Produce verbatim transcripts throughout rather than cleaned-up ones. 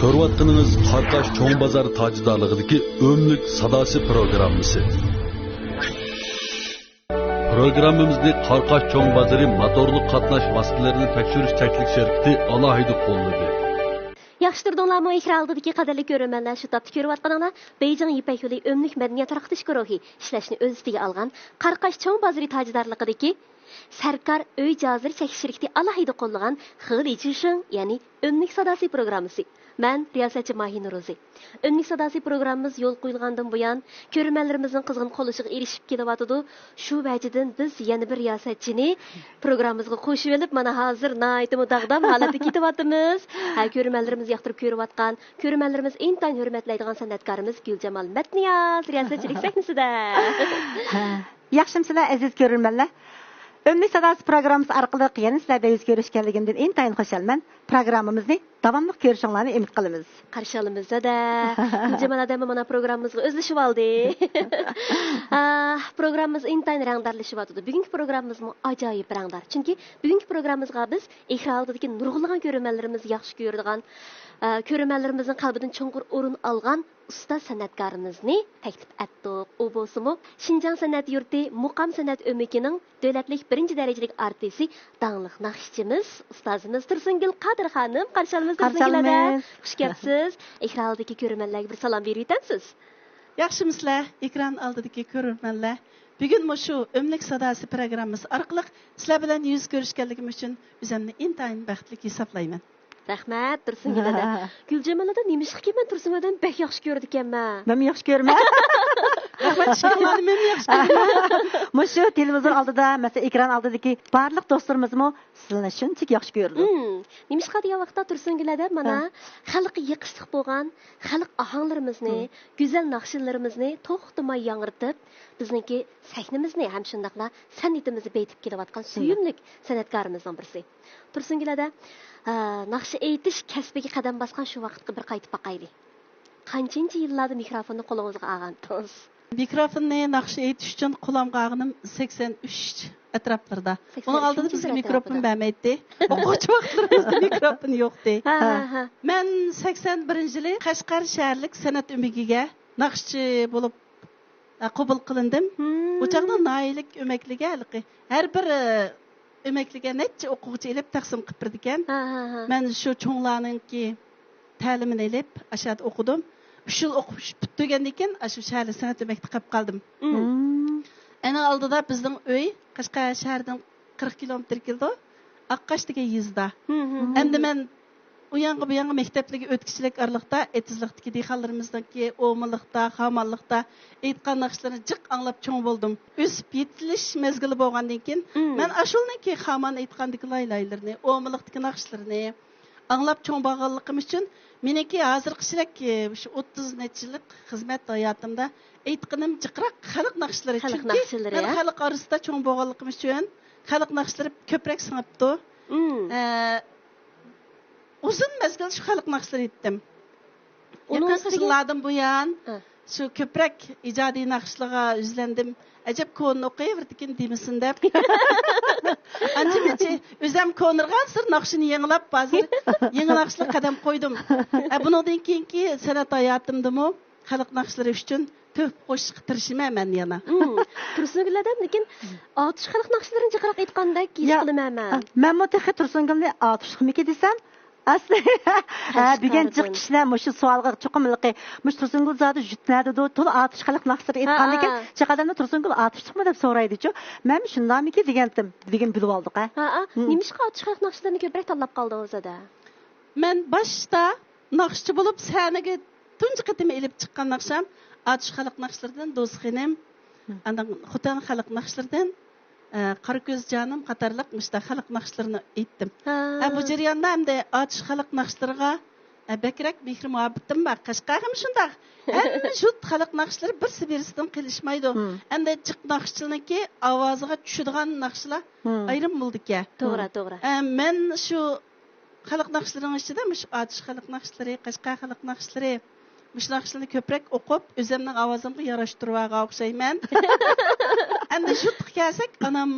كۆرۈۋاتقىنىڭىز قاراقاش چوڭ بازار تاجدارلىقىدىكى ئۆملۈك ساداسى پروگراممىسى. پروگراممىمىزنى قاراقاش چوڭ بازىرى موتورلۇق قاتناش ۋاسىتىلىرىنى تەكشۈرۈش چەكلىك شىركىتى ئالاھىدە قوللىدى. ياخشى تۇردۇڭلارمۇ، ئېكران ئالدىدىكى قەدىرلىك كۆرۈرمەنلەر؟ شۇ تاپتا كۆرۈۋاتقىنىڭلار بېيجىڭ يىپەك يولى ئۆملۈك مەدەنىيەت تارقىتىش گۇرۇھى ئىشلەشنى ئۆز ئۈستىگە ئالغان قاراقاش چوڭ بازىرى تاجدارلىقىدىكى سەركار ئۆي جاھازلىرى چەكلىك شىركىتى ئالاھىدە قوللىغان خېلى جىشىڭ، يەنى ئۆملۈك ساداسى پروگراممىسى. مەن رىياسەتچى ماھىر نورۇزى. ئۆملۈك ساداسى پروگراممىمىز يول قويۇلغاندىن بۇيان، كۆرۈرمەنلىرىمىزنىڭ قىزغىن قوللىشىغا ئېرىشىپ كېلىۋاتىدۇ. شۇ ۋەجىدىن بىز يەنە بىر رىياسەتچىنى پروگراممىمىزغا قوشۇۋېلىپ، مانا ھازىر ناھايىتىمۇ داغدام ھالەتتە كېتىۋاتىمىز. ھە، كۆرۈرمەنلىرىمىز ياقتۇرۇپ كۆرۈۋاتقان، كۆرۈرمەنلىرىمىز ئىنتايىن ھۆرمەتلەيدىغان سەنئەتكارىمىز گۈلجامال مەتنىياز رىياسەتچىلىك سەھنىسىدە. ھە. ياخشىمسىلەر، ئەزىز كۆرۈرمەنلەر؟ ئۆملۈك ساداسى پروگراممىسى ئارقىلىق يەنە سىلەر بىلەن يۈز كۆرۈشكەنلىكىمدىن ئىنتايىن خۇشالمەن. پروگراممىمىزنى داۋاملىق كۆرۈشۈڭلارنى ئۈمىد قىلىمىز. قارشى ئالىمىز زادە. گۈلجامال ھەدەممۇ مانا پروگراممىمىزغا ئۆزلىشىۋالدى. ئا، پروگراممىمىز ئىنتايىن رەڭدارلىشىۋاتىدۇ. بۈگۈنكى پروگراممىمىزمۇ ئاجايىپ رەڭدار. چۈنكى بۈگۈنكى پروگراممىمىزغا بىز ئېكران ئالدىدىكى نۇرغۇنلىغان كۆرۈرمەنلىرىمىز ياخشى كۆرىدىغان، ئا، كۆرۈرمەنلىرىمىزنىڭ قەلبىدىن چوڭقۇر ئورۇن ئالغان ئۇستاز سەنئەتكارىمىزنى تەكلىپ ئەتتۇق. ئۇ بولسىمۇ شىنجاڭ سەنئەت يۇرتى مۇقام سەنئەت ئۆمىكىنىڭ دۆلەتلىك بىرىنچى دەرىجىلىك ئارتىسى، داڭلىق ناخشىچىمىز، ئۇستازىمىز تۇرسۇنگۈل قادىر خانىم. قارشى ئالىمىز، قارشى تۇرسۇنگۈل ھەدە. ئالىمىز. خۇش كەپسىز. ئېكران ئالدىدىكى كۆرۈرمەنلەرگە بىر سالام بېرىۋېتەمسىز؟ ياخشىمۇسىلەر، ئېكران ئالدىدىكى كۆرۈرمەنلەر؟ بۈگۈن مۇشۇ ئۆملۈك ساداسى پروگراممىسى ئارقىلىق سىلەر بىلەن يۈز كۆرۈشكەنلىكىم ئۈچۈن ئۆزۈمنى ئىنتايىن بەختلىك ھېسابلايمەن. رەھمەت، تۇرسۇنگۈل ھەدە. گۈلجامال ھەدە، نېمىشقىكىن مەن تۇرسۇنگۈل ھەدەنى بەك ياخشى كۆرىدىكەنمەن. مەنمۇ ياخشى كۆرىمەن. رەھمەت، ئىشقىلىپ مەنمۇ ياخشى كۆرىمەن. مۇشۇ تېلېۋىزور ئالدىدا، مەسىلەن، ئېكران ئالدىدىكى بارلىق دوستلىرىمىزمۇ سىلىنى شۇنچىلىك ياخشى كۆرىدۇ. مم. نېمىشقا دېگەن ۋاقىتتا تۇرسۇنگۈل ھەدە مانا ھە. خەلققە يېقىشلىق بولغان خەلق ئاھاڭلىرىمىزنى، مم. گۈزەل ناخشىلىرىمىزنى توختىماي ياڭرىتىپ، بىزنىڭكى سەھنىمىزنى ھەم شۇنداقلا سەنئىتىمىزنى بېيىتىپ كېلىۋاتقان شۇنداق. سۆيۈملۈك سەنئەتكارىمىزنىڭ بىرسى. تۇرسۇنگۈل ھەدە، ئە، ناخشا ئېيتىش كەسپىگە قەدەم باسقان شۇ ۋاقىتقا بىر قايتىپ باقايلى. قانچىنچى يىللاردا مىكروفوننى قولىڭىزغا ئالغانتىڭىز؟ مىكروفوننى ناخشا ئېيتىش ئۈچۈن قولۇمغا ئالغىنىم سەكسەن ئۈچ ئەتراپلىرىدا. سەكسەن ئۈچىنچى ئۇنىڭ ئالدىدا بىزگە يىل مىكروفون ئەتراپىدا. بەرمەيتتى. ئوقۇغۇچى ۋاقىتلىرىمىزدا مىكروفون يوقتى. ھە، ھە، ھە. مەن سەكسەن بىرىنچى يىلى قەشقەر شەھەرلىك سەنئەت ئۆمىكىگە ناخشىچى بولۇپ، ئە، قوبۇل قىلىندىم. مم. ئۇ چاغدا ناھىيەلىك ئۆمەكلىككە ھېلىقى ھەر بىر، ئە، ئۆمەكلىككە نەچچە ئوقۇغۇچى ئېلىپ تەقسىم قىلىپ بېرىدىكەن. ھە، ھە، ھە. مەن شۇ چوڭلارنىڭكى تەلىمىنى ئېلىپ، ئاشۇ يەردە ئوقۇدۇم. ئۈچ يىل ئوقۇش پۈتتۈرگەندىن كېيىن، ئاشۇ شەھەرلىك سەنئەت ئۆمەكتە قېلىپ قالدىم. مم. مم. ئەنە ئالدىدا بىزنىڭ ئۆي، قەشقەر شەھەردىن قىرىق كىلومېتىر كېلىدۇ. ئاققاش دېگەن يېزىدا. مم، مم، مم. ئەمدى مەن ئۇ ياڭغا بۇ ياڭغا مەكتەپلەرگە ئۆتكۈچىلىك ئارىلىقتا ئېتىزلىقتىكى دېھقانلىرىمىزنىڭكى ئومىلىقتا، خامانلىقتا ئېيتقان ناخشىلىرىنى جىق ئاڭلاپ چوڭ بولدۇم. ئۆسۈپ يېتىلىش مەزگىلى بولغاندىن كېيىن، مم. مەن ئاشۇلىنىڭكى خامان ئېيتقاندىكى لايلايلىرىنى، ئومىلىقتىكى ناخشىلىرىنى ئاڭلاپ چوڭ بولغانلىقىم ئۈچۈن، مېنىڭكى ھازىرقىچىلىك، ئى، شۇ ئوتتۇز نەچچە يىللىق خىزمەت ھاياتىمدا ئېيتقىنىم جىقراق خەلق ناخشىلىرى. خەلق چۈنكى ناخشىلىرى، مەن ھە؟ خەلق ئارىسىدا چوڭ بولغانلىقىم ئۈچۈن، خەلق ناخشىلىرى كۆپرەك سىڭىپتۇ. مم. ئە، ئۇزۇن مەزگىل شۇ خەلق ناخشىلىرى ئېيتتىم. ئۇنىڭ يېقىنقى ئۈستىگە يىللاردىن بۇيان ھە. شۇ كۆپرەك ئىجادىي ناخشىلارغا يۈزلەندىم. ئەجەب كونا ئوقۇۋېرىدىكىن دېمىسۇن دەپ. ئانچە-مۇنچە ئۆزۈم كونىرغانسېرى ناخشىنى يېڭىلاپ، ھازىر يېڭى ناخشىلارغا قەدەم قويدۇم. ئە، بۇنىڭدىن كېيىنكى سەنئەت ھاياتىمدىمۇ خەلق ناخشىلىرى ئۈچۈن تۆھپە قوشۇشقا تىرىشىمەن مەن يەنە. مم. تۇرسۇنگۈل ھەدەم، لېكىن ئاتۇش خەلق ناخشىلىرىنى جىقراق ئېيتقاندەك ھېس يا، قىلىمەن مەن. مەنمۇ تېخى تۇرسۇنگۈلنى ئاتۇشلۇقمىكى دېسەم، ئەسلى، ھە، بۈگۈن جىق كىشىلەر مۇشۇ سوئالغا چوقۇم ھېلىقى، مۇشۇ تۇرسۇنگۈل زادى يۇرتى نەدىدۇ، تولا ئاتۇش خەلق ناخشىلىرى ھە، ئېيتقاندىكىن، ھە. چاقادامدا تۇرسۇنگۈل ئاتۇشلۇقمۇ دەپ سورايدىچۇ. مەنمۇ شۇنداقمىكى دېگەنتىم. بۈگۈن بىلىۋالدۇق، ھە. ھە، ھە. مم. نېمىشقا ئاتۇش خەلق ناخشىلىرىنى كۆپرەك تاللاپ قالدىڭىز، ھەدە؟ مەن باشتا ناخشىچى بولۇپ سەھنىگە تۇنجى قېتىم ئېلىپ چىققان ناخشام ئاتۇش خەلق ناخشىلىرىدىن دوستخېنىم، مم. ئاندىن خوتەن خەلق ناخشىلىرىدىن، ئە، قارا كۆز جانىم قاتارلىق مۇشۇنداق خەلق ناخشىلىرىنى ئېيتتىم. ھە. ئە، بۇ جەرياندا ئەمدى ئاتۇش خەلق ناخشىلىرىغا، ئە، بەكرەك مېھرى مۇھەببىتىم بار. قەشقەرگىمۇ شۇنداق. ھەممە شۇ خەلق ناخشىلىرى بىرسى بىرسىدىن قېلىشمايدۇ. مم. ئەمدى جىق ناخشىچىلىرنىڭكى ئاۋازىغا چۈشىدىغان ناخشىلار مم. ئايرىم بولىدىكەن. توغرا، مم. توغرا. ئە، مەن شۇ خەلق ناخشىلىرىنىڭ ئىچىدە مۇشۇ ئاتۇش خەلق ناخشىلىرى، قەشقەر خەلق ناخشىلىرى، مۇشۇ ناخشىلارنى كۆپرەك ئوقۇپ، ئۆزۈمنىڭ ئاۋازىمغا ياراشتۇرۇۋالغان ئوخشايمەن. ئەمدى شۇ يۇرتقا كەلسەك، ئانام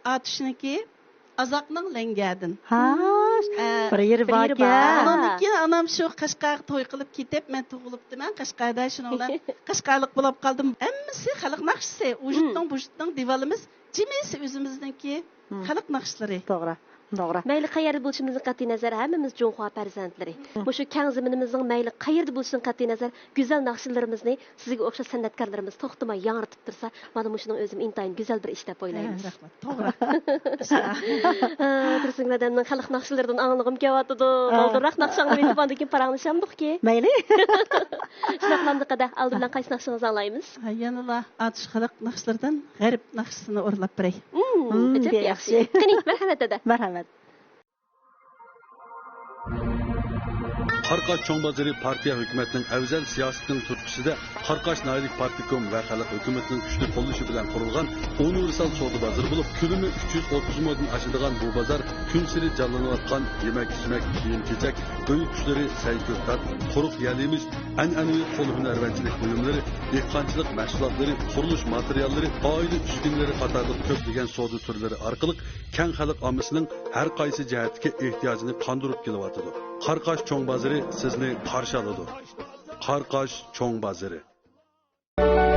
ئاتۇشنىڭكى ئازاقنىڭ لەڭگەدىن. ھا، ئە، بىر يېرى بىر يېرى باركەن. بار. ئۇنىڭدىن كېيىن ئانام شۇ قەشقەرگە توي قىلىپ كېتىپ، مەن تۇغۇلۇپتىمەن قەشقەردە، شۇنىڭ بىلەن قەشقەرلىك بولۇپ قالدىم. ھەممىسى خەلق ناخشىسى، ئۇ يۇرتنىڭ، بۇ يۇرتنىڭ، دىۋانىمىز جىمىسى ئۆزىمىزنىڭكى خەلق ناخشىلىرى. توغرا، توغرا. مەيلى قەيەردە بولۇشىمىزدىن قەتئىي نەزەر، ھەممىمىز جۇڭخۇا پەرزەنتلىرى. مۇشۇ كەڭ زېمىنىمىزنىڭ مەيلى قەيەردە بولۇشىدىن قەتئىي نەزەر، گۈزەل ناخشىلىرىمىزنى سىزگە ئوخشاش سەنئەتكارلىرىمىز توختىماي ياڭرىتىپ تۇرسا، مانا مۇشۇنىڭ ئۆزىمۇ ئىنتايىن گۈزەل بىر ئىش دەپ ئويلايمىز. ھە، رەھمەت. توغرا. ئە، تۇرسۇن ئادەمنىڭ خەلق ناخشىلىرىدىن ئاڭلىغۇم كېلىۋاتىدۇ. ھە. بالدۇرراق ناخشا ئاڭلىۋېتىپ، ئاندىن كېيىن پاراڭلىشامدۇقكى؟ مەيلى. شۇنداقلا ئالدى بىلەن قايسى ناخشىڭىزنى ئاڭلايمىز؟ ھە، يەنىلا ئاتۇش خەلق ناخشىلىرىدىن غەرب ناخشىسىنى ئورۇنلاپ بېرەي. مم، ئەجەب ياخشى. قېنى، مەرھەمەت دادا. مەرھەمەت. قاراقاش چوڭ بازىرى پارتىيە ھۆكۈمەتنىڭ ئەۋزەل سىياسىتىنىڭ تۈرتكىسىدە، قاراقاش ناھىيەلىك پارتكوم ۋە خەلق ھۆكۈمىتىنىڭ كۈچلۈك قوللىشى بىلەن قۇرۇلغان ئۇنىۋېرسال سودا بازىرى بولۇپ، كۆلىمى ئۈچ يۈز ئوتتۇز مودىن ئاشىدىغان بۇ بازار كۈنسېرى جانلىنىۋاتقان يېمەك-ئىچمەك، كىيىم-كېچەك، ئۆي قۇشلىرى، سەي-كۆكتات، قۇرۇق يەل-يېمىش، ئەنئەنىۋى قول ھۈنەرۋەنچىلىك بۇيۇملىرى، دېھقانچىلىق مەھسۇلاتلىرى، قۇرۇلۇش ماتېرىياللىرى، ئائىلە ئۈسكۈنىلىرى قاتارلىق كۆپلىگەن سودا تۈرلىرى ئارقىلىق كەڭ خەلق ئاممىسىنىڭ ھەر قايسى جەھەتتىكى ئېھتىياجىنى قاندۇرۇپ كېلىۋاتىدۇ. قاراقاش چوڭ بازىرى سىزنى قارشى ئالىدۇ. قاراقاش چوڭ بازىرى.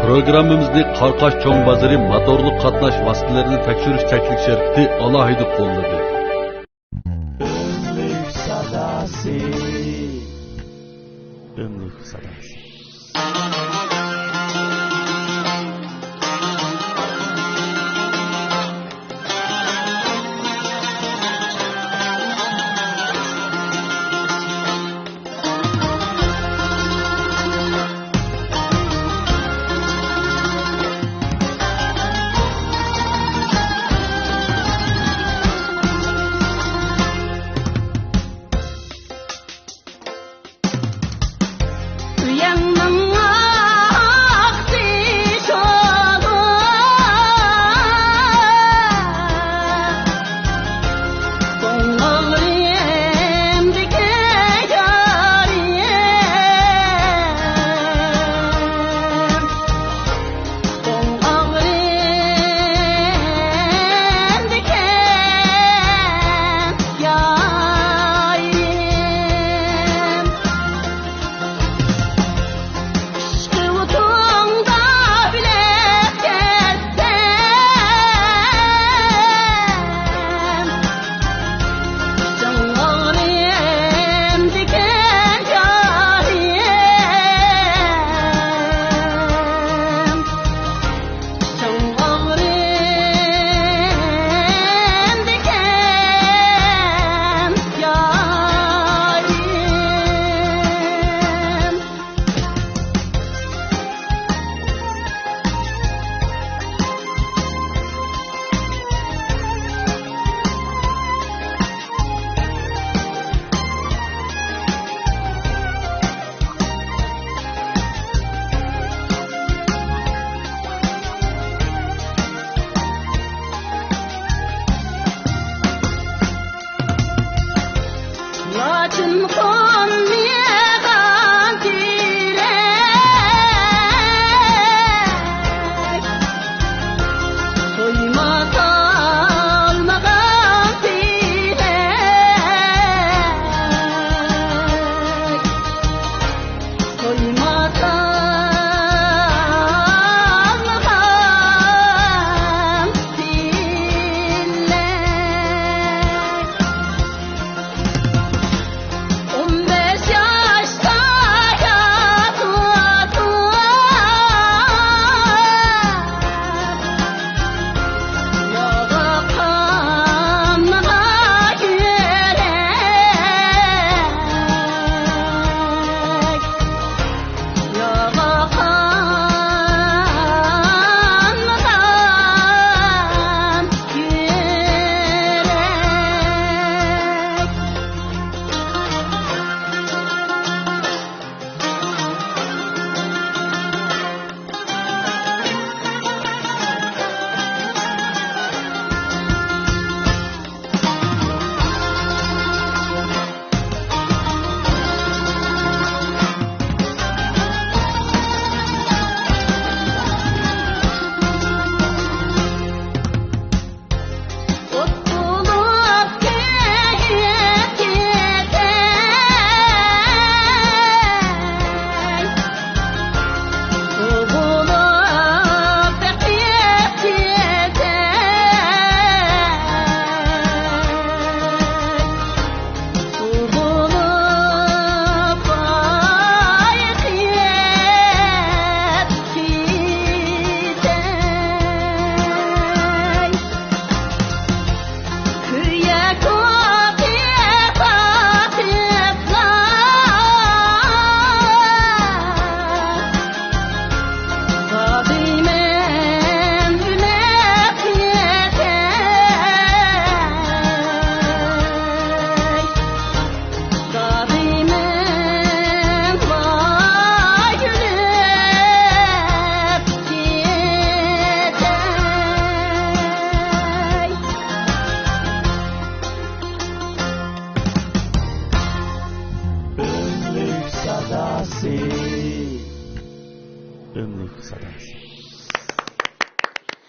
پروگراممىمىزنى قاراقاش چوڭ بازىرى موتورلۇق قاتناش ۋاسىتىلىرىنى تەكشۈرۈش چەكلىك شىركىتى ئالاھىدە قوللىدى. ئۆملۈك ساداسى. ئۆملۈك ساداسى.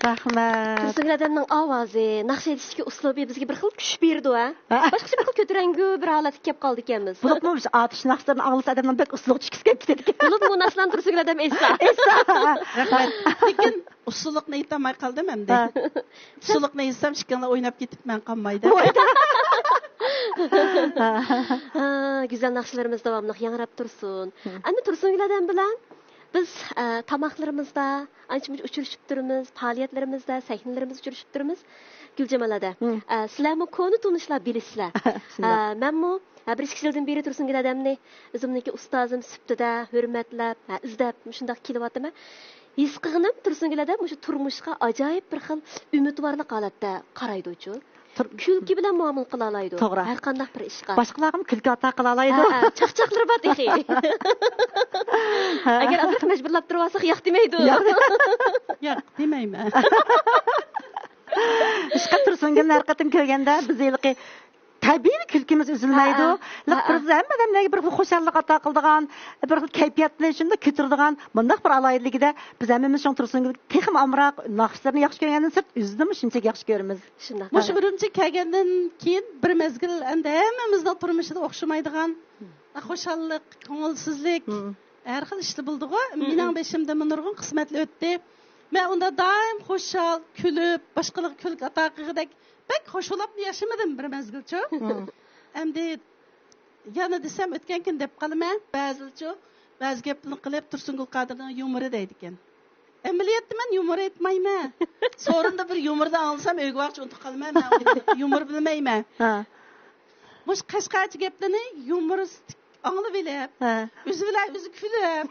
رەھمەت. تۇرسۇنگۈل ئادەمنىڭ ئاۋازى، ناخشا ئېيتىشتىكى ئۇسلۇبى بىزگە بىر خىل كۈچ بېرىدۇ، ھە؟ ھە. باشقىچە بىر خىل كۆتۈرەڭگۈ بىر ھالەتكە كەپ قالىدىكەنمىز. بولۇپمۇ مۇشۇ ئاتۇش ناخشىلىرىنى ئاڭلىسا ئادەمنىڭ بەك ئۇسلۇبى چۈشكۈسى كېلىپ كېتىدىكەن. بولۇپمۇ ناخشىلارنى تۇرسۇنگۈل ئادەم ئېيتسا. ئېيتسا. رەھمەت. لېكىن ئۇسسۇلۇقنى ئېيتالماي قالدىم ئەمدى. ھە. ئۇسسۇلۇقنى ئېيتسام ئىككىڭلار ئويناپ كېتىپ مەن قالمايدۇ. ھە، گۈزەل ناخشىلىرىمىز داۋاملىق ياڭراپ تۇرسۇن. ھە. ئەمدى تۇرسۇنگۈل ئادەم بىلەن بىز، ئە، تاماقلىرىمىزدا ئانچە-مۇنچە ئۇچرىشىپ تۇرىمىز، پائالىيەتلىرىمىزدە، سەھنىلىرىمىزدە ئۇچرىشىپ تۇرىمىز. گۈلجامال ئادە، مم. ئە، سىلەرمۇ كونا تونۇشلار، بىلىسىلەر. شۇنداق. ئە، مەنمۇ، ئە، بىر ئىككى يىلدىن بېرى تۇرسۇنگۈل ئادەمنى ئۆزۈمنىڭكى ئۇستازىم سۈپىتىدە ھۆرمەتلەپ، ئە، ئىزدەپ، مۇشۇنداق كېلىۋاتىمەن. ھېس قىلغىنىم، تۇرسۇنگۈل ئادەم مۇشۇ تۇرمۇشقا ئاجايىپ بىر خىل ئۈمىدۋارلىق ھالەتتە قارايدۇچۇ. تۇر- كۈلكە بىلەن مۇئامىلە قىلالايدۇ. توغرا. ھەر قانداق بىر ئىشقا. باشقىلارغىمۇ كۈلكە ئاتا قىلالايدۇ. ھە، ھە، چاقچاقلىرى بار تېخى. ھە. ئەگەر ئازراق مەجبۇرلاپ تۇرۇۋالساق ياق دېمەيدۇ. ياق. ياق، دېمەيمەن. ئىشقىلىپ تۇرسۇنگۈلنى ھەر قېتىم كۆرگەندە بىز ھېلىقى تەبىئىي كۈلكىمىز ئۈزۈلمەيدۇ. ھە، ھە. لىق ھە، ھە. بىز ھەممە ئادەملەرگە بىر خىل خۇشاللىق ئاتا قىلىدىغان، بىر خىل كەيپىياتنى شۇنداق كۆتۈرىدىغان مۇنداق بىر ئالاھىدىلىكىدە بىز ھەممىمىز شۇڭا تۇرسۇنگۈلنى تېخىمۇ ئامراق، ناخشىلىرىنى ياخشى كۆرگەندىن سىرت ئۆزىنىمۇ شۇنچىلىك ياخشى كۆرىمىز. شۇنداق. مۇشۇ ئۈرۈمچىگە كەلگەندىن كېيىن بىر مەزگىل ئەمدى ھەممىمىزنىڭ تۇرمۇشىدا ئوخشىمايدىغان خۇشاللىق، كۆڭۈلسىزلىك، ھە. ھەر خىل ئىشلار بولىدىغۇ. ھە، ھە. مېنىڭ بېشىمدىنمۇ نۇرغۇن قىسمەتلەر ئۆتتى. مەن ئۇنداق دائىم خۇشال، كۈلۈپ، باشقىلارغا كۈلكە ئاتا قىلغۇدەك بەك خۇشاللىقنى ياشىمىدىم بىر مەزگىلچۇ. ھە. ئەمدى يەنە دېسەم ئۆتكەن كۈن دەپ قالىمەن. بەزىلەرچۇ، بەزى گەپلەرنى قىلىپ تۇرسۇنگۈل قادىرنىڭ يۇمۇرى دەيدىكەن. ئەمەلىيەتتە مەن يۇمۇر ئېيتمايمەن. سورۇندا بىر يۇمۇردا ئاڭلىسام ئۆيگە بارغۇچە ئۇنتۇپ قالىمەن. مەن ئۇنى يۇمۇر بىلمەيمەن. ھە. مۇشۇ قەشقەرچە گەپلەرنى يۇمۇرىستىك ئاڭلىۋېلىپ، ھە. ئۆزى بىلەن ئۆزى كۈلۈپ،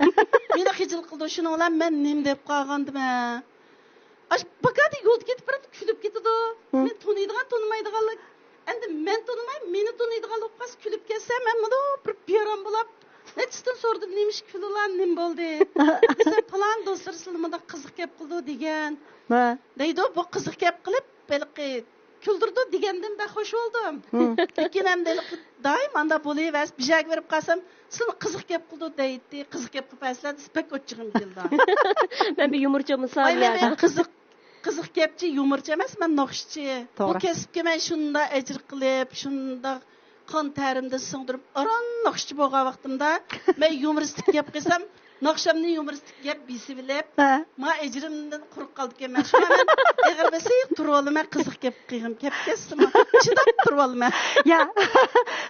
مېنى خىجىل قىلىدۇ. شۇنىڭ بىلەن مەن نېمە دەپ قالغانتىمەن؟ ئاشۇ پاكادە يولدا كېتىپ بېرىپ كۈلۈپ كېتىدۇ. ھە. مېنى تونۇيدىغان، تونۇمايدىغانلار. ئەمدى مەن تونۇماي، مېنى تونۇيدىغانلار بولۇپ قالسا كۈلۈپ كەتسە، مەن مۇنداق بىر بىئارام بولاپ، نەچچىسىدىن سورىدىم، نېمىشقا كۈلىلا، نېمە بولدى؟ دېسە، پالان دوستلىرى سىلەرنى مۇنداق قىزىق گەپ قىلىدۇ دېگەن. ھە. دەيدۇ، بۇ قىزىق گەپ قىلىپ، ھېلىقى كۈلدۈرىدۇ دېگەندىن بەك خوش بولدۇم. ھە. لېكىن ئەمدى ھېلىقى دائىم ئانداق بولۇۋەرسە، بىر جايغا بېرىپ قالسام، سىلەرنى قىزىق گەپ قىلىدۇ دەيتتى، قىزىق گەپ قىلىپ بەرسىلەر دېسە، بەك ئوچچىقىم كېلىدۇ. مەن بىر يۇمۇرچى بولسام، ۋاي، مەن يا. قىزىق، قىزىق گەپچى، يۇمۇرچى ئەمەس، مەن ناخشىچى. بۇ توغرا. كەسىپكە مەن شۇنداق ئەجىر قىلىپ، شۇنداق قان تەرىمدىن سىڭدۈرۈپ، ئاران ناخشىچى بولغان ۋاقتىمدا، مەن يۇمۇرىستىك گەپ قىلسام، ناخشامنى يۇمۇرىستىك گەپ بېسىۋېلىپ، ھە. ما ئەجرىمدىن قۇرۇق قالىدىكەنمەن. شۇڭا مەن ئېغىر بېسىق تۇرۇۋالىمەن، قىزىق گەپ قىلغۇم كەپ كەتسىمۇ، چىداپ تۇرۇۋالىمەن. يا،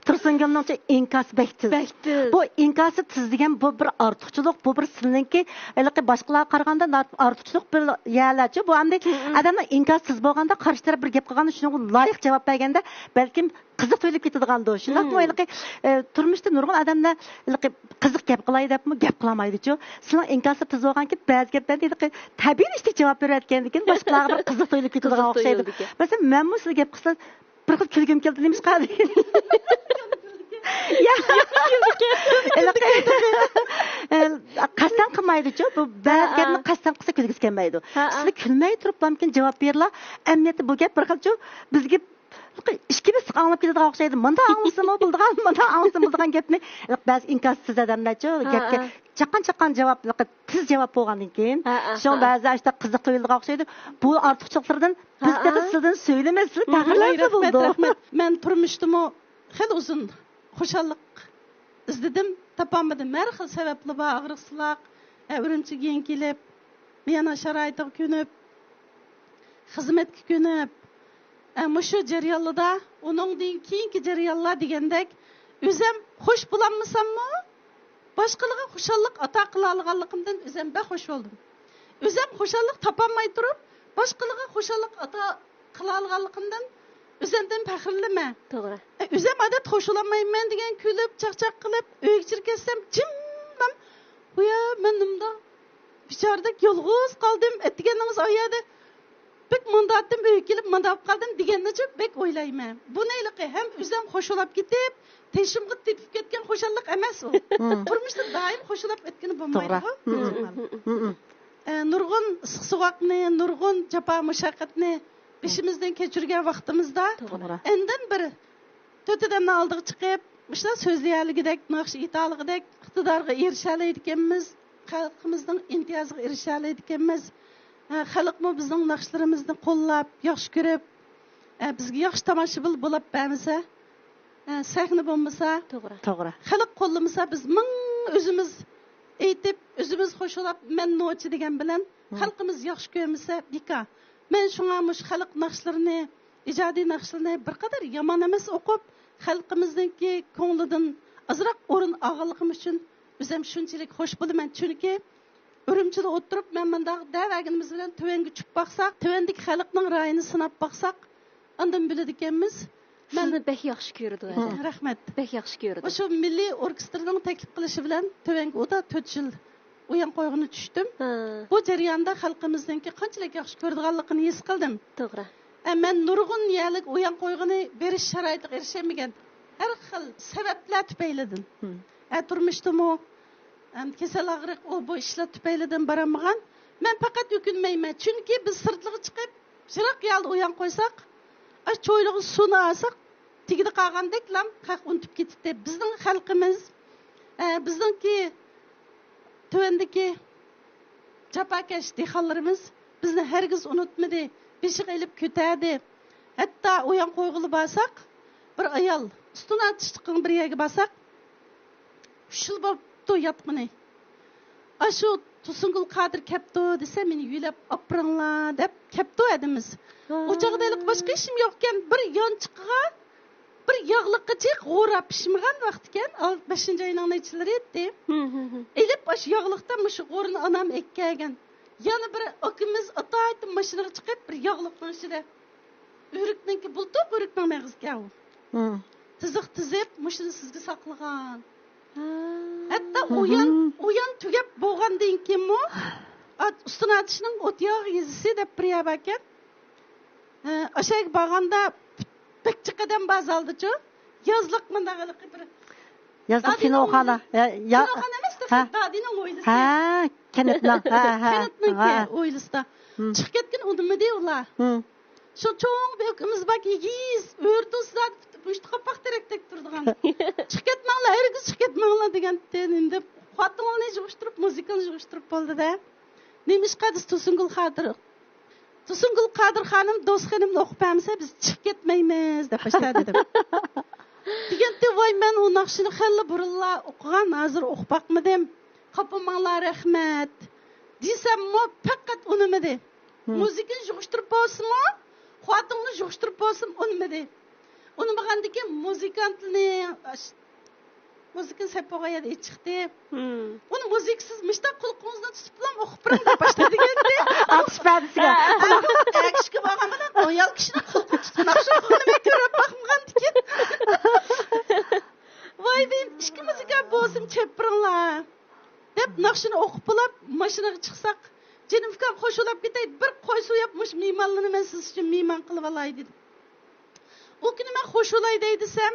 تۇرسۇنگۈلنىڭچە ئىنكاسى بەك تېز. بەك تېز. بۇ ئىنكاسى تېز دېگەن بۇ بىر ئارتۇقچىلىق، بۇ بىر سىلىنىڭكى ھېلىقى باشقىلارغا قارىغاندا نار-، ئارتۇقچىلىق بىر يەرلەرچۇ. بۇ ئەمدى مم. ئادەمنىڭ ئىنكاسى تېز بولغاندا قارشى تەرەپ بىر گەپ قىلغاندا شۇنىڭغا لايىق جاۋاب بەرگەندە بەلكىم قىزىق تۇيۇلۇپ كېتىدىغاندۇ. شۇنداقمۇ مم. ھېلىقى، ئە، تۇرمۇشتا نۇرغۇن ئادەملەر ھېلىقى قىزىق گەپ قىلاي دەپمۇ گەپ قىلالمايدۇچۇ. سېنىڭ ئىنكاسىڭ تېز بولغانكىن بەزى گەپلەردە ھېلىقى تەبىئىيلىشتەك جاۋاب بېرىۋەتكەندىكىن باشقىلارغا بىر قىزىق تۇيۇلۇپ كېتىدىغان قىزىق ئوخشايدۇ. تۇيۇلىدىكەن. مەسىلەن، مەنمۇ سىلەر گەپ قىلسا بىر خىل كۈلگۈم كېلىدۇ، نېمىشقا دېگەن. يا. ھېلىقى، ئە، قەستەن قىلمايدۇچۇ. بۇ بەزى ھە، گەپنى ھە. قەستەن قىلسا كۈلگۈسى كەلمەيدۇ. ھە، ھە. سىلەر كۈلمەي تۇرۇپلامكىن جاۋاب بېرىلا. ئەمەلىيەتتە بۇ گەپ بىر خىلچۇ بىزگە ئىككىمىز ئاڭلاپ كېتىدىغان ئوخشايدۇ. مۇنداق ئاڭلىسىمۇ بولىدىغان، مۇنداق ئاڭلىسىمۇ بولىدىغان گەپنى، بەزى ئىنكاسى تېز ئادەملەرچۇ، ھە، گەپكە ھە. چاققان-چاققان جاۋاب، تېز جاۋاب بولغاندىن كېيىن، ھە، ھە، شۇڭا ھە. بەزىدە ئاشۇنداق قىزىق تۇيۇلىدىغان ئوخشايدۇ. بۇ ئارتۇقچىلىقلىرىدىن بىز ھە، تېخى ھە. سىلىدىن سۆيلىمەي، سىلى ھە، ھە. پەخىرلەنسە رەھمەت، بولىدۇ. رەھمەت. مەن تۇرمۇشتىمۇ خېلى ئۇزۇن خۇشاللىق ئىزدىدىم، تاپالمىدىم. ھەر خىل سەۋەبلەر بار، ئاغرىقسىزلاق، ئە، ئۈرۈمچىگە يېڭى كېلىپ، مىيانە شارائىتىغا كۆنۈپ، خىزمەتكە كۆنۈپ، ئە، مۇشۇ جەريانلىدا، ئۇنىڭدىن كېيىنكى جەريانلار دېگەندەك، ئۆزەم خوش بولالمىساممۇ، باشقىلارغا خۇشاللىق ئاتا قىلالىغانلىقىمدىن ئۆزەم بەك خوش بولدۇم. ئۆزەم خۇشاللىق تاپالماي تۇرۇپ، باشقىلارغا خۇشاللىق ئاتا قىلالىغانلىقىمدىن ئۆزەمدىن پەخىرلىنىمەن. توغرا. ئە، ئۆزەم ئادەتتە خوش بولالمايمەن دېگەن كۈلۈپ، چاقچاق قىلىپ، ئۆيگە كىرىپ كەتسەم، جىممام، ۋۇيا، مەن نېمانداق بىچارىدەك يالغۇز قالدىم، ئەتىگەننىڭىز ئايەردە بەك مۇنداتتىم، ئۆيگە كېلىپ مۇنداپ قالدىم دېگەننىچۇ بەك ئويلايمەن. بۇنى ھېلىقى ھەم ئۆزەم خوش بولاپ كېتىپ، تېشىمغا تېپىپ كەتكەن خۇشاللىق ئەمەس ئۇ. مم. تۇرمۇشتا دائىم خوش بولاپ ئۆتكىلى توغرا. بولمايدىغۇ. مم. مم. ئە، نۇرغۇن ئىسسىق سوغۇقنى، نۇرغۇن جاپا مۇشەققەتنى بېشىمىزدىن كەچۈرگەن ۋاقتىمىزدا توغرا. ئاندىن بىر تۆت ئادەمنىڭ ئالدىغا چىقىپ، مۇشۇنداق سۆزلىيەلىگۈدەك، ناخشا ئېيتالىغۇدەك ئىقتىدارغا ئېرىشەلەيدىكەنمىز. خەلقىمىزنىڭ ئىمتىيازىغا ئېرىشەلەيدىكەنمىز. ھە، خەلقمۇ بىزنىڭ ناخشىلىرىمىزنى قوللاپ، ياخشى كۆرۈپ، ھە، بىزگە ياخشى تاماشىبىن بولۇپ بەرمىسە، ھە، سەھنە بولمىسا، توغرا. توغرا. خەلق قوللىمىسا، بىز مىڭ ئۆزىمىز ئېيتىپ، ئۆزىمىز خۇشۇلاپ، «مەن نوچى» دېگەن بىلەن، خەلقىمىز ياخشى كۆرمىسە، بىكار. مەن شۇڭا مۇشۇ خەلق ناخشىلىرىنى، ئىجادىي ناخشىلىرىنى بىر قەدەر يامان ئەمەس ئوقۇپ، خەلقىمىزنىڭكى كۆڭلىدىن ئازراق ئورۇن ئالغانلىقىم ئۈچۈن ئۆزۈم شۇنچىلىك خۇش بولىمەن. چۈنكى ئۈرۈمچىدە ئولتۇرۇپ، مەن مۇنداق دەۋەرگىنىمىز بىلەن تۆۋەنگە چۈشۈپ باقساق، تۆۋەندىكى خەلقنىڭ رايىنى سىناپ باقساق، ئاندىن بىلىدىكەنمىز. مەن سىزنى بەك ياخشى كۆرىدۇ، ھە، ھە. رەھمەت. بەك ياخشى كۆرىدۇ. مۇشۇ مىللىي ئوركېستىرنىڭ تەكلىپ قىلىشى بىلەن تۆۋەنگە ئۇدا تۆت يىل ئۇيان قويغىنى چۈشتۈم. ھە. بۇ جەرياندا خەلقىمىزنىڭكى قانچىلىك ياخشى كۆرىدىغانلىقىنى ھېس قىلدىم. توغرا. ئە، مەن نۇرغۇن يەرلىك ئۇيان قويغىنى بېرىش شارائىتىغا ئېرىشەلمىگەن. ھەر خىل سەۋەبلەر تۈپەيلىدىن. ھىم. ئە، تۇرمۇشتىمۇ، ئەم، كېسەل ئاغرىق، ئۇ بۇ ئىشلار تۈپەيلىدىن بارالمىغان. مەن پەقەت ئۆكۈنمەيمەن. چۈنكى بىز سىرتلىغا چىقىپ، يىراق يەردە ئۇيان قويساق، ئاشۇ چويلىغا سۇنى ئالساق، تېگىدە قالغاندەكلا خەق ئۇنتۇپ كېتىتتى. بىزنىڭ خەلقىمىز، ئە، بىزنىڭكى تۆۋەندىكى جاپاكەش دېھقانلىرىمىز بىزنى ھەرگىز ئۇنتۇمىدى. بېشىغا ئېلىپ كۆتەردى. ھەتتا ئۇيان قويغىلى بارساق، بىر ئايال ئۈستۈن ئاتۇشلۇقىنىڭ بىر يەرگە بارساق، ئۈچ يىل بوپتۇ ياتقىنى. ئاشۇ تۇرسۇنگۈل قادىر كەپتۇ دېسە، مېنى يۆلەپ ئاپىرىڭلار دەپ كەپتۇ ھەدىمىز. ھا. ئۇ چاغدا ھېلىقى باشقا ئىشىم يوقكەن، بىر يانچۇقىغا بىر ياغلىققىچە غورا پىشمىغان ۋاقتىكەن، ئال-، بەشىنچى ئاينىڭ نەچچىلىرى ئىدى. ھىم، ھىم، ھىم. ئېلىپ ئاشۇ ياغلىقتا مۇشۇ غورىنى ئانام ئەكەلگەن. يەنە بىر ئاكىمىز ئاتايتىن ماشىنىغا چىقىپ، بىر ياغلىقنىڭ ئىچىدە ئۆرۈكنىڭكى، بۇلتۇق ئۆرۈكنىڭ مېغىزىكەن ئۇ. ھىم. تىزىق تىزىپ، مۇشۇنى سىزگە ساقلىغان. ھا. ھەتتا ئۇيان، ئۇيان تۈگەپ بولغاندىن كېيىنمۇ، ئات-، ئۈستۈن ئاتۇشنىڭ ئوتياغ يېزىسى دەپ بىر يەر باركەن. ھە، ئاشۇ يەرگە بارغاندا بەك جىق ئادەم بار زالدىچۇ. يازلىق مۇنداق ھېلىقى بىر يازلىق دادىنىڭ كىنوخانا. ھويلىسى. يا، يا. كىنوخانا ئەمەس، ھە. دادىنىڭ ھويلىسى. ھە، كەنتنىڭ. ھە، ھە. كەنتنىڭكى ھويلىسىدا. ھىم. چىقىپ كەتكىنى ئۇنىمىدى ئۇلار. ھىم. شۇ چوڭ بىر ئۆكىمىز باركى، ئېگىز، ئۆرتىسىدا مۇشۇ قاپاق تېرەكتەك تۇرىدىغان. «چىقىپ كەتمەڭلار، ھەرگىز چىقىپ كەتمەڭلار» دېگەنتى. ئەمدى خوتۇنلارنى يىغىشتۇرۇپ، مۇزىكىنى يىغىشتۇرۇپ بولدى-دە. «نېمىشقا؟» دېسە، تۇرسۇنگۈل قادىر، تۇرسۇنگۈل قادىر خانىم، دوست خېنىمنى ئوقۇپ بەرمىسە، بىز چىقىپ كەتمەيمىز دەپ باشلايدۇ دېدىم. دېگەنتى، ۋاي، مەن ئۇ ناخشىنى خېلى بۇرۇنلا ئوقۇغان، ھازىر ئوقۇپ باقمىدىم. «قاپىماڭلار، رەھمەت» دېسەممۇ، پەقەت ئۇنىمىدى. ھىم. مۇزىكىنى يىغىشتۇرۇپ بولسىمۇ، خوتۇننى يىغىشتۇرۇپ بولسىمۇ ئۇنىمىدى. ئۇنىمىغاندىكىن مۇزىكانتنى، ئاش-، مۇزىكىنى سەپ بولغان يەردە ئېچىقتى. ھىم. ئۇنى مۇزىكىسىز مۇشتاق قۇلىقىڭىزنى تۇتۇپلا ئوقۇپ بېرىڭ دەپ باشلىدى دېگەنتى. ئاتۇش پەدىسىگە. ھە، ئەگىشكە بارغان بىلەن ئايال كىشىنىڭ قۇلىقىنى تۇتۇپ ناخشا ئوقۇغىنى مەن كۆرۈپ باقمىغانتىكىن. ۋاي دېدىم، ئىككى مۇزىكانت بولسىمۇ چېپىپ بېرىڭلار دەپ ناخشىنى ئوقۇپ بولاپ، ماشىنىغا چىقساق، جېنىم ئۇكام، خوش بولاپ كېتەي، بىر قوي سويۇپ، مۇشۇ مېھمانلارنى مەن سىز ئۈچۈن مېھمان قىلىۋالاي، دېدى. ئۇ كۈنى مەن خوش بولاي دەي دېسەم،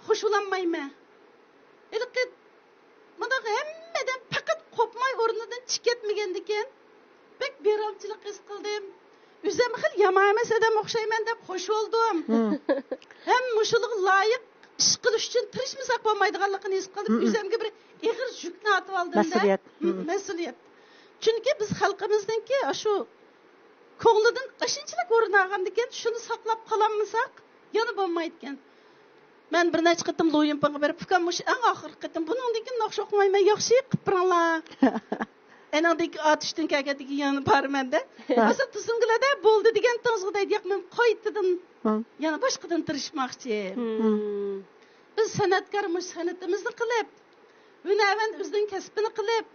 خوش بولالمايمەن. ھېلىقى مۇنداق ھەممىدىن پەقەت قوپماي ئورنىدىن چىقىپ كەتمىگەندىكىن، بەك بىئارامچىلىق ھېس قىلدىم. ئۆزۈم خېلى يامان ئەمەس ئادەم ئوخشايمەن دەپ خوش بولدۇم. ھىم. ھەم مۇشۇلىغا لايىق ئىش قىلىش ئۈچۈن تىرىشمىساق بولمايدىغانلىقىنى ھېس قىلدىم. ھىم. ئۆزۈمگە بىر ئېغىر يۈكنى ئارتىۋالدىم-دە. مەسئۇلىيەت. ھىم، ھىم. مەسئۇلىيەت. چۈنكى بىز خەلقىمىزنىڭكى ئاشۇ كۆڭلىدىن ئاشۇنچىلىك ئورۇن ئالغاندىكىن، شۇنى ساقلاپ قالالمىساق، يەنە بولمايدىكەن. مەن بىر نەچچە قېتىم لۇيىنپىڭغا بېرىپ، ئۇكام، مۇشۇ ئەڭ ئاخىرقى قېتىم، بۇنىڭدىن كېيىن ناخشا ئوقۇمايمەن، ياخشى قىلىپ بېرىڭلار. ئەنىڭدىن كېيىن ئاتۇشتىن كەلگەندىن كېيىن يەنە بارىمەن-دە. مەسىلەن، تۇرسۇنگۈلدە بولدى دېگەن تىڭزىغا دەيدۇ، ياق، مەن قايتىدىن ھىم. يەنە باشقىدىن تىرىشماقچى. ھىم. بىز سەنئەتكار مۇشۇ سەنئىتىمىزنى قىلىپ، ھۈنەرۋەن ئۆزىنىڭ كەسپىنى قىلىپ،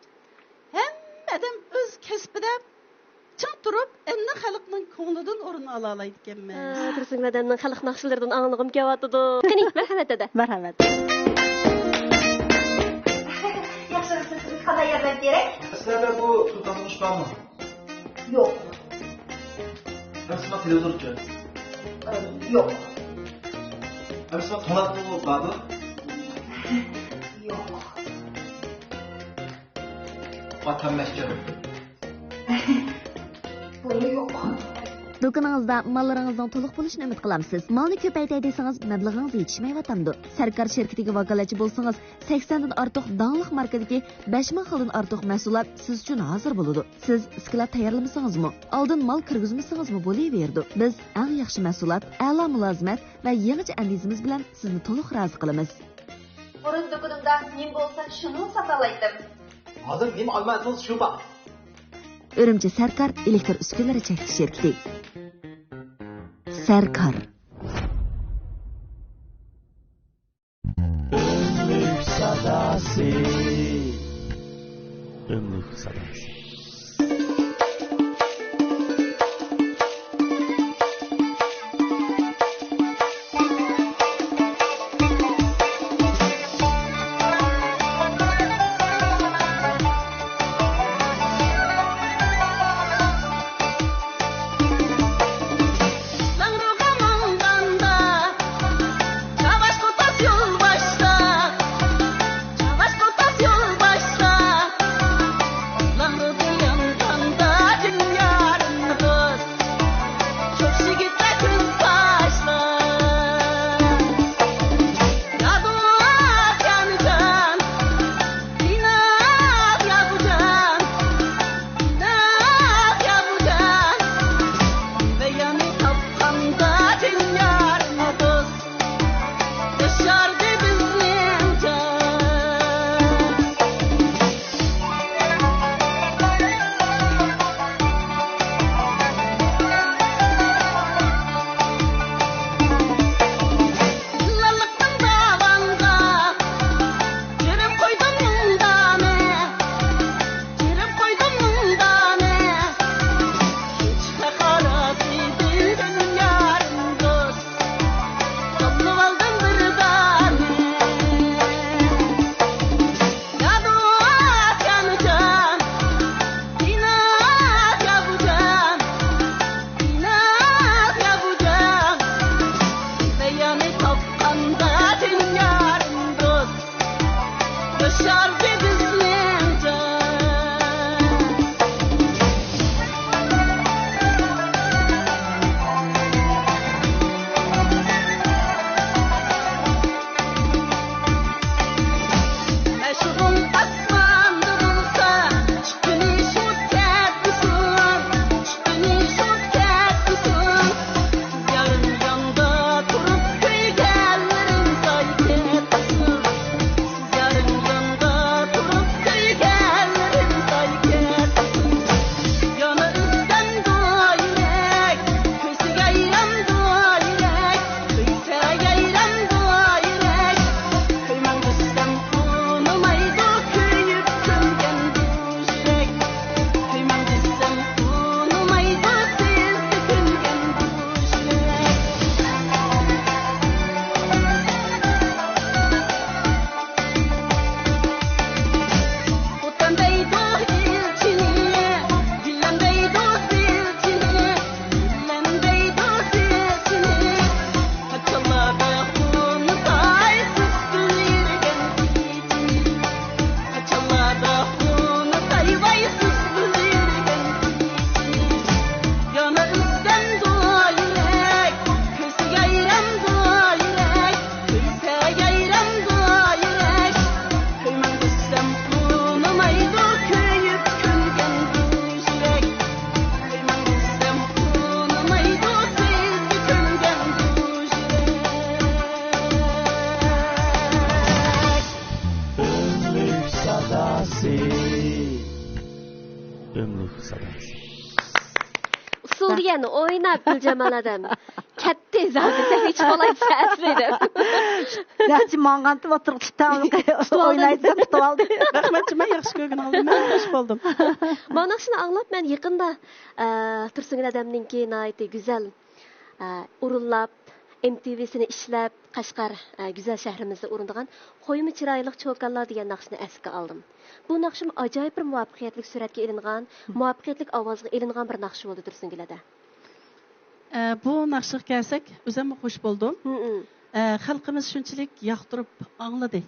ھەممە ئادەم ئۆز كەسپىدە چىڭ تۇرۇپ، ئەمدى خەلقنىڭ كۆڭلىدىن ئورۇن ئالالايدىكەنمىز. ھە، تۇرسۇن ئادەمنىڭ خەلق ناخشىلىرىدىن ئاڭلىغۇم كېلىۋاتىدۇ. قېنى، مەرھەمەت دادا. مەرھەمەت. ياخشىمۇسىز، سىزگە قانداق ياردەم كېرەك؟ ئەسلىدە بۇ تۇتقان ئىش بارمۇ؟ يوق. ئەمسىما تېلېۋىزورچۇ؟ ئە، يوق. ئەمسىما توناتقۇ باردۇ؟ يوق. ۋاتانمەسچۇ؟ بۇمۇ يوق. دۇكىنىڭىزدا ماللىرىڭىزنىڭ تولۇق بولۇشىنى ئۈمىد قىلامسىز؟ مالنى كۆپەيتەي دېسىڭىز، مەبلىغىڭىز يېتىشمەيۋاتامدۇ؟ سەركار شىركىتىگە ۋاكالەتچى بولسىڭىز، سەكسەندىن ئارتۇق داڭلىق ماركىدىكى بەش مىڭ خىلدىن ئارتۇق مەھسۇلات سىز ئۈچۈن ھازىر بولىدۇ. سىز ئىسكىلات تەييارلىمىسىڭىزمۇ، ئالدىن مال كىرگۈزمىسىڭىزمۇ بولۇۋېرىدۇ. بىز ئەڭ ياخشى مەھسۇلات، ئەلا مۇلازىمەت ۋە يېڭىچە ئەندىزىمىز بىلەن سىزنى تولۇق رازى قىلىمىز. خورۇز دۇكىنىمدا نېمە بولسا شۇنى ساتالايتتىم. ھازىر نېمە ئالما ئەتىڭىز شۇ بار. ئۈرۈمچى سەركار ئېلېكتر ئۈسكۈنىلىرى چەكلىك شىركىتى. سەركار. ئۆملۈك ساداسى. ئۆملۈك ساداسى. ئۆملۈك ساداسى. ئۆملۈك ساداسى. ئۇسسۇل دېگەن ئويناپ گۈلجامال ئادەم. كەتتى زادى، سەھنىگە چىقىۋالاي سەسلىدىم. نەچچە ماڭغانتىم ئوتتۇرىغا تۇتۇپ ئوينايدىغان تۇتۇۋالدى. رەھمەت جۇما، ياخشى كۆرگىنىڭىزدىن مەن خۇش بولدۇم. مانا شۇنى ئاڭلاپ مەن يېقىندا، ئە، تۇرسۇنگۈل ئادەمنىڭكى ناھايىتى گۈزەل، ئە، ئورۇنلاپ، ئېم تى ۋىسىنى ئىشلەپ، قەشقەر، ئە، گۈزەل شەھىرىمىزدە ئورۇندىغان قويما چىرايلىق چوكانلار دېگەن ناخشىنى ئەسكە ئالدىم. بۇ ناخشىمۇ ئاجايىپ بىر مۇۋەپپەقىيەتلىك سۈرەتكە ئېلىنغان، مۇۋەپپەقىيەتلىك ئاۋازغا ئېلىنغان بىر ناخشا بولدى تۇرسۇنگۈل ئەدە. ئە، بۇ ناخشىغا كەلسەك، ئۆزۈممۇ خۇش بولدۇم. ھمم. ئە، خەلقىمىز شۇنچىلىك ياقتۇرۇپ ئاڭلىدى،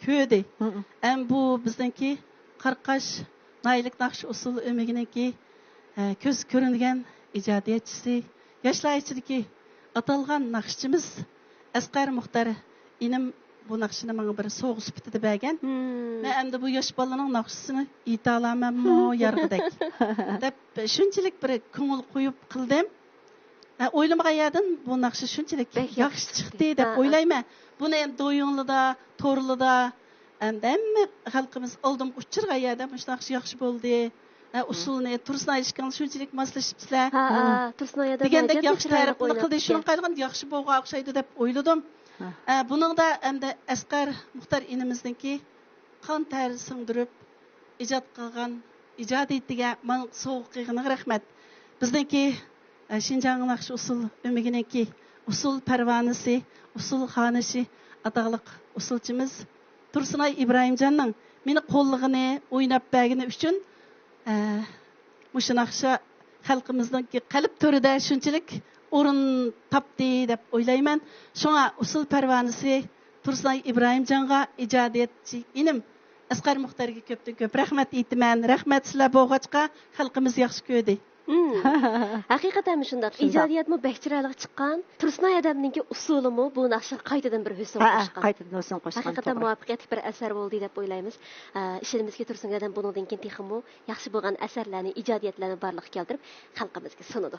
كۆردى. ھمم. ئەم بۇ بىزنىڭكى قاراقاش ناھىيەلىك ناخشا ئۇسسۇل ئۆمىكىنىڭكى، ئە، كۆز كۆرۈنگەن ئىجادىيەتچىسى، ياشلار ئىچىدىكى ئاتالغان ناخشىچىمىز ئەسقەر مۇختەر ئىنىم بۇ ناخشىنى ماڭا بىر سوۋغا سۈپىتىدە بەرگەن. مەن ئەمدى بۇ ياش بالىنىڭ ناخشىسىنى ئېيتالامەنمۇ يارغىدەك دەپ شۇنچىلىك بىر كۆڭۈل قويۇپ قىلدىم. ھە، ئويلىمىغان يەردىن بۇ ناخشا شۇنچىلىك بەك ياخشى ياخشى چىقتى چىقتى. دەپ ھە. ئويلايمەن. بۇنى ئەمدى دويۇڭلىدا، تورلىدا، ئەمدى ھەممە خەلقىمىز ئالدىمغا ئۇچرىغان يەردە مۇشۇنداق ياخشى بولدى. ھە، ئۇسسۇلنى، تۇرسۇن ئايشىكىڭ شۇنچىلىك ماسلىشىپسىلەر. ھە، ھە، تۇرسۇن ئايادەم دېگەندەك ھاجەتمۇ ياخشى چىرايلىق تەرىپىنى ئويناپتىكەن. قىلدى. شۇنىڭغا قارىغاندا ياخشى بولغان ئوخشايدۇ دەپ ئويلىدىم. ھە. ھە، بۇنىڭدا ئەمدى ئەسقەر مۇختەر ئىنىمىزنىڭكى قان تەر سىڭدۈرۈپ ئىجاد قىلغان ئىجادىيىتىگە ماڭا سوۋغا قىلغىنىغا رەھمەت. بىزنىڭكى، ئە، شىنجاڭ ناخشا ئۇسسۇل ئۆمىكىنىڭكى ئۇسسۇل پەرۋانىسى، ئۇسسۇل خانىشى ئاتاقلىق ئۇسسۇلچىمىز تۇرسۇنئاي ئىبراھىمجاننىڭ مېنى قوللىغىنى، ئويناپ بەرگىنى ئۈچۈن، ئە، مۇشۇ ناخشا خەلقىمىزنىڭكى قەلب تۆرىدە شۇنچىلىك ئورۇن تاپتى دەپ ئويلايمەن. شۇڭا ئۇسسۇل پەرۋانىسى تۇرسۇنئاي ئىبراھىمجانغا، ئىجادىيەتچى ئىنىم ئەسقەر مۇختەرگە كۆپتىن كۆپ رەھمەت ئېيتىمەن. رەھمەت، سىلەر بولغاچقا خەلقىمىز ياخشى كۆردى. مم. ھەقىقەتەنمۇ شۇنداق. شۇنداق. ئىجادىيەتمۇ بەك چىرايلىق چىققان. تۇرسۇن ئايادەمنىڭكى ئۇسسۇلىمۇ بۇ ناخشىغا قايتىدىن بىر ھۆسن ھە، قوشقان. قايتىدىن ھۆسن قوشقان، ھەقىقەتەن توغرا. مۇۋەپپەقىيەتلىك بىر ئەسەر بولدى دەپ ئويلايمىز. ئە، ئىشىنىمىزكى، تۇرسۇن ئايادەم بۇنىڭدىن كېيىن تېخىمۇ ياخشى بولغان ئەسەرلەرنى، ئىجادىيەتلەرنى بارلىققا كەلتۈرۈپ، خەلقىمىزگە سۇنىدۇ.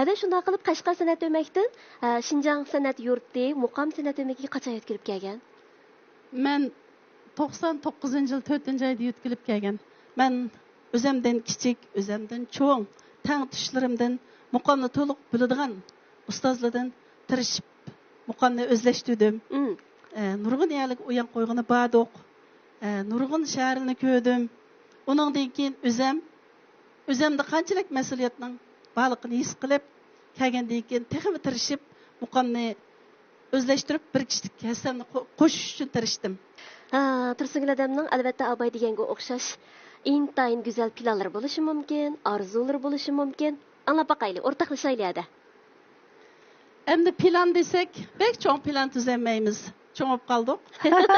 ھەدە شۇنداق قىلىپ، قەشقەر سەنئەت ئۆمەكتىن، ئە، شىنجاڭ سەنئەت يۇرتى، مۇقام سەنئەت ئۆمىكىگە قاچان يۆتكىلىپ كەلگەن؟ مەن توقسان توققۇزىنچى يىل تۆتىنچى ئايدا يۆتكىلىپ كەلگەن. مەن ئۆزەمدىن كىچىك، ئۆزەمدىن چوڭ، تەڭتۇشلىرىمدىن مۇقامنى تولۇق بىلىدىغان ئۇستازلاردىن تىرىشىپ مۇقامنى ئۆزلەشتۈردۈم. مم. ئە، نۇرغۇن يەرلەرگە ئۇيان قويغىنى باردۇق. ئە، نۇرغۇن شەھەرلەرنى كۆردۈم. ئۇنىڭدىن كېيىن ئۆزەم، ئۆزەمدە قانچىلىك مەسئۇلىيەتنىڭ بارلىقىنى ھېس قىلىپ، كەلگەندىن كېيىن تېخىمۇ تىرىشىپ، مۇقامنى ئۆزلەشتۈرۈپ، بىر كىشىلىك ھەسسەمنى قو-، قوشۇش ئۈچۈن تىرىشتىم. ھە، تۇرسۇنگۈل ئادەمنىڭ ئەلۋەتتە ئاباي دېگەنگە ئوخشاش ئىنتايىن گۈزەل پىلانلىرى بولۇشى مۇمكىن، ئارزۇلىرى بولۇشى مۇمكىن. ئاڭلاپ باقايلى، ئورتاقلىشايلى ھەدە. ئەمدى پىلان دېسەك، بەك چوڭ پىلان تۈزەلمەيمىز. چوڭ بولۇپ قالدۇق.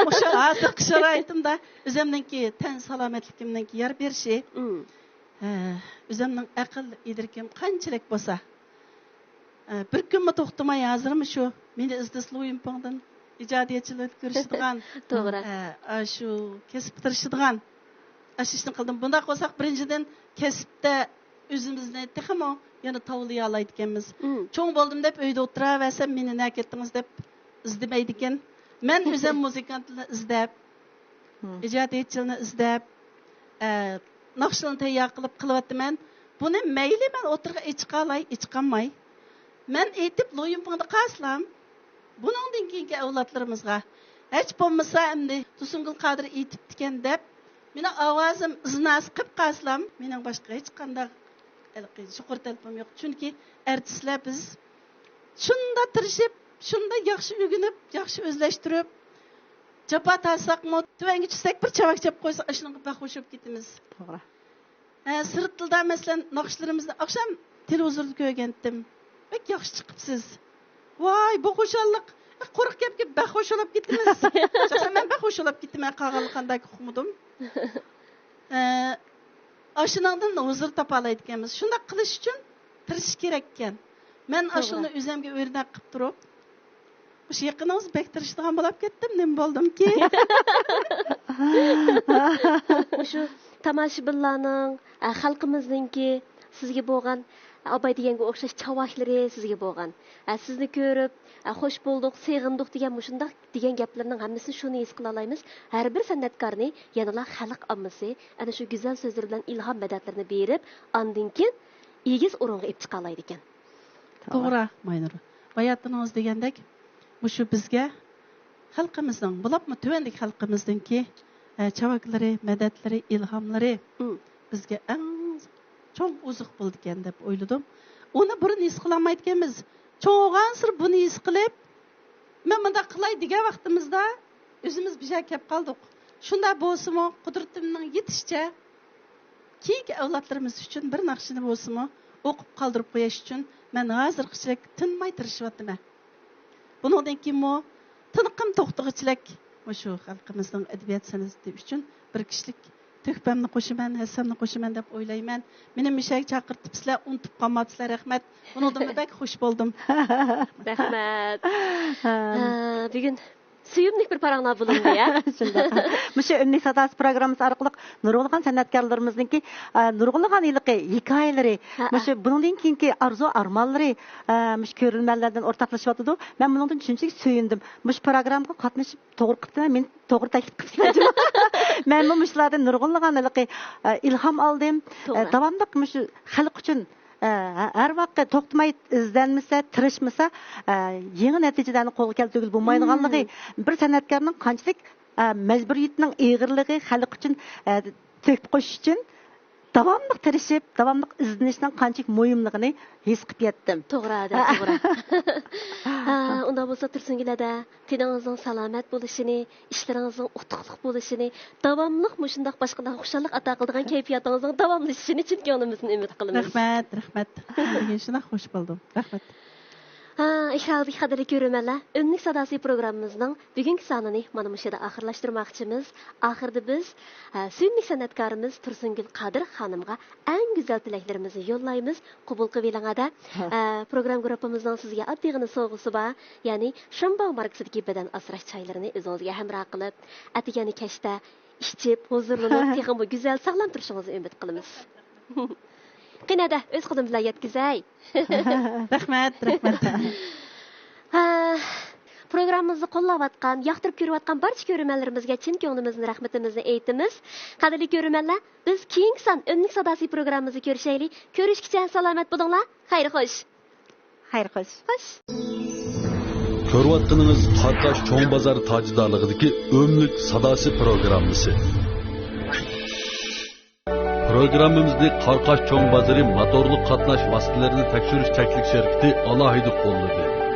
مۇشۇ ھازىرقى شارائىتىمدا ئۆزۈمنىڭكى تەن سالامەتلىكىمنىڭكى يار بېرىشى، مم. ھە، ئۆزۈمنىڭ ئەقىل ئىدرىكىم قانچىلىك بولسا، ئە، بىر كۈنمۇ توختىماي، ھازىرمۇ شۇ مېنى ئىزدىسىلا لۇيىنپىڭدىن ئىجادىيەتچىلەر كۆرۈشىدىغان، توغرا. ئە، ئاشۇ كەسىپكە تىرىشىدىغان، ئاشۇ ئىشنى قىلدىم. بۇنداق قىلساق، بىرىنچىدىن، كەسىپتە ئۆزىمىزنى تېخىمۇ يەنە تاۋلايالايدىكەنمىز. مم. چوڭ بولدۇم دەپ ئۆيدە ئولتۇراۋەرسەم، مېنى نەگە كەتتىڭىز دەپ ئىزدىمەيدىكەن. مەن ئۆزۈم مۇزىكانتلارنى ئىزدەپ، مم. ئىجادىيەتچىلەرنى ئىزدەپ، ئە، ناخشىلارنى تەييار قىلىپ قىلىۋاتىمەن. بۇنى مەيلى مەن ئوتتۇرىغا ئېچىقالاي، ئېچىقالماي. مەن ئېيتىپ، لۇيىنپىڭدا قالسىلام، بۇنىڭدىن كېيىنكى ئەۋلادلىرىمىزغا، ھېچ بولمىسا ئەمدى تۇرسۇنگۈل قادىر ئېيتىپتىكەن دەپ، مېنىڭ ئاۋازىم ئىزناسى قىپ قالسىلام، مېنىڭ باشقا ھېچقانداق ھېلىقى يۇقىرى تەلىپىم يوق. چۈنكى ئارتىسلار بىز شۇنداق تىرىشىپ، شۇنداق ياخشى ئۆگىنىپ، ياخشى ئۆزلەشتۈرۈپ، جاپا تارتساقمۇ، تۆۋەنگە چۈشسەك، بىر چاۋاك چاپ قويسا، ئاشۇنىڭغا بەك خوش بولۇپ كېتىمىز. توغرا. ھە، سىرتلىدا، مەسىلەن، ناخشىلىرىمىزنى ئاخشام تېلېۋىزوردا كۆرگەنتىم. بەك ياخشى چىقىپسىز. ۋاي، بۇ خۇشاللىق. قۇرۇق گەپكە بەك خوش بولۇپ كېتىمىز. شەخسەن مەن بەك خوش بولۇپ كېتىمەن، قالغانلىقى قانداق ئۇقمىدىم. ئە، ئاشۇنىڭدىن ھۇزۇر تاپالايدىكەنمىز. شۇنداق قىلىش ئۈچۈن تىرىشىش كېرەككەن. مەن توغرا. ئاشۇنى ئۆزۈمگە ئۆرنەك قىلىپ تۇرۇپ، مۇشۇ يېقىنىڭىز بەك تىرىشىدىغان بولاپ كەتتىم، نېمە بولدۇمكى؟ مۇشۇ تاماشىبىنلارنىڭ، ئە، خەلقىمىزنىڭكى سىزگە بولغان، ئاباي دېگەنگە ئوخشاش چاۋاكلىرى سىزگە بولغان. ئە، سىزنى كۆرۈپ، ئە، خوش بولدۇق، سېغىندۇق دېگەن مۇشۇنداق دېگەن گەپلىرىنىڭ ھەممىسىنى شۇنى ھېس قىلالايمىز. ھەر بىر سەنئەتكارنى يەنىلا خەلق ئاممىسى ئەنە شۇ گۈزەل سۆزلىرى بىلەن ئىلھام مەدەتلىرىنى بېرىپ، ئاندىن كېيىن ئېگىز ئورۇنغا ئېلىپ چىقالايدىكەن. توغرا، ماينۇر. باياتىنىڭىز دېگەندەك، مۇشۇ بىزگە خەلقىمىزنىڭ، بولۇپمۇ تۆۋەندىكى خەلقىمىزنىڭكى، ئە، چاۋاكلىرى، مەدەتلىرى، ئىلھاملىرى مم. بىزگە ئەڭ چوڭ ئوزۇق بولىدىكەن دەپ ئويلىدىم. ئۇنى بۇرۇن ھېس قىلالمايدىكەنمىز. چوڭ بولغانسېرى بۇنى ھېس قىلىپ، مەن مۇنداق قىلاي دېگەن ۋاقتىمىزدا ئۆزىمىز بىر يەرگە كەپ قالدۇق. شۇنداق بولسىمۇ، قۇدرىتىمنىڭ يېتىشىچە كېيىنكى ئەۋلادلىرىمىز ئۈچۈن بىر ناخشىنى بولسىمۇ ئوقۇپ قالدۇرۇپ قويۇش ئۈچۈن مەن ھازىرغىچىلىك تىنماي تىرىشىۋاتىمەن. بۇنىڭدىن كېيىنمۇ تىنىقىم توختىغۇچىلىك مۇشۇ خەلقىمىزنىڭ ئەدەبىيات سەنئىتى ئۈچۈن بىر كىشىلىك تۆھپەمنى قوشىمەن، ھەسسەمنى قوشىمەن دەپ ئويلايمەن. مېنى مۇشۇ يەرگە چاقىرتىپسىلەر، ئۇنتۇپ قالماپسىلەر، رەھمەت. بۇنىڭدىنمۇ بەك خۇش بولدۇم. رەھمەت. ھە، بۈگۈن سۆيۈملۈك بىر پاراڭلار بولۇندى يا. شۇنداق. مۇشۇ ئۈنلۈك ساداسى پروگراممىسى ئارقىلىق نۇرغۇنلىغان سەنئەتكارلىرىمىزنىڭكى، ئە، نۇرغۇنلىغان ھېلىقى ھېكايىلىرى، ھەئە. مۇشۇ بۇنىڭدىن كېيىنكى ئارزۇ ئارمانلىرى، ئە، مۇشۇ كۆرۈرمەنلەر بىلەن ئورتاقلىشىۋاتىدۇ. مەن بۇنىڭدىن شۇنچىلىك سۆيۈندۈم. مۇشۇ پروگراممىغا قاتنىشىپ توغرا قىپتىمەن، مېنى توغرا تەكلىپ قىپسىلەر جۇمۇ. مەنمۇ مۇشۇلاردىن نۇرغۇنلىغان ھېلىقى، ئە، ئىلھام ئالدىم. ئە، توغرا. داۋاملىق مۇشۇ خەلق ئۈچۈن، ئە، ھە-، ھەر ۋاقىت توختىماي ئىزدەنمىسە، تىرىشمىسا، ئە، يېڭى نەتىجىلەرنى قولغا كەلتۈرگىلى بولمايدىغانلىقى، بىر سەنئەتكارنىڭ قانچىلىك، ئە، مەجبۇرىيىتىنىڭ ئېغىرلىقى خەلق ئۈچۈن، ئە، تۆھپە قوشۇش ئۈچۈن داۋاملىق تىرىشىپ، داۋاملىق ئىزدىنىشنىڭ قانچىلىك مۇھىملىقىنى ھېس قىلىپ يەتتىم. توغرا، ئادە، توغرا. ھە، ئۇنداق بولسا تۇرسۇنگۈل ئادە، تېنىڭىزنىڭ سالامەت بولۇشىنى، ئىشلىرىڭىزنىڭ ئۇتۇقلۇق بولۇشىنى، داۋاملىق مۇشۇنداق باشقىلارغا خۇشاللىق ئاتا قىلىدىغان كەيپىياتىڭىزنىڭ داۋاملىشىشىنى چىن كۆڭلىمىزدىن ئۈمىد قىلىمىز. رەھمەت، رەھمەت. بۈگۈن شۇنداق خۇش بولدۇم. رەھمەت. ھە، ئىكراملىق قەدىرلىك كۆرۈرمەنلەر، ئۈنلۈك ساداسى پروگراممىمىزنىڭ بۈگۈنكى سانىنى مانا مۇشۇ يەردە ئاخىرلاشتۇرماقچىمىز. ئاخىرىدا بىز، ھە، سۆيۈملۈك سەنئەتكارىمىز تۇرسۇنگۈل قادىر خانىمغا ئەڭ گۈزەل تىلەكلىرىمىزنى يوللايمىز. قوبۇل قىلىۋېلىڭ ئادە. ئە، پروگرامما گۇرۇپپىمىزنىڭ سىزگە ئاددىيغىنا سوۋغىسى بار، يەنى شامباۋ ماركىسىدىكى بەدەن ئاسراش چايلىرىنى ئۆزىڭىزگە ھەمراھ قىلىپ، ئەتىگەننى كەچتە ئىچىپ، ھۇزۇرلىنىپ، تېخىمۇ گۈزەل، ساغلام تۇرۇشىڭىزنى ئۈمىد قىلىمىز. قېنى ئادە، ئۆز قولۇم بىلەن يەتكۈزەي. رەھمەت، رەھمەت. ھە، پروگراممىمىزنى قوللاۋاتقان، ياقتۇرۇپ كۆرۈۋاتقان بارچە كۆرۈرمەنلىرىمىزگە چىن كۆڭلىمىزدىن رەھمىتىمىزنى ئېيتىمىز. قەدىرلىك كۆرۈرمەنلەر، بىز كېيىنكى سان ئۈنلۈك ساداسى پروگراممىمىزدا كۆرۈشەيلى. كۆرۈشكىچە سالامەت بولۇڭلار. خەير خوش. خەير خوش. خوش. كۆرۈۋاتقىنىڭىز قاراقاش چوڭ بازار تاجدارلىقىدىكى ئۈنلۈك ساداسى پروگراممىسى. پروگراممىمىزنى قاراقاش چوڭ بازىرى موتورلۇق قاتناش ۋاسىتىلىرىنى تەكشۈرۈش چەكلىك شىركىتى ئالاھىدە قوللىدى.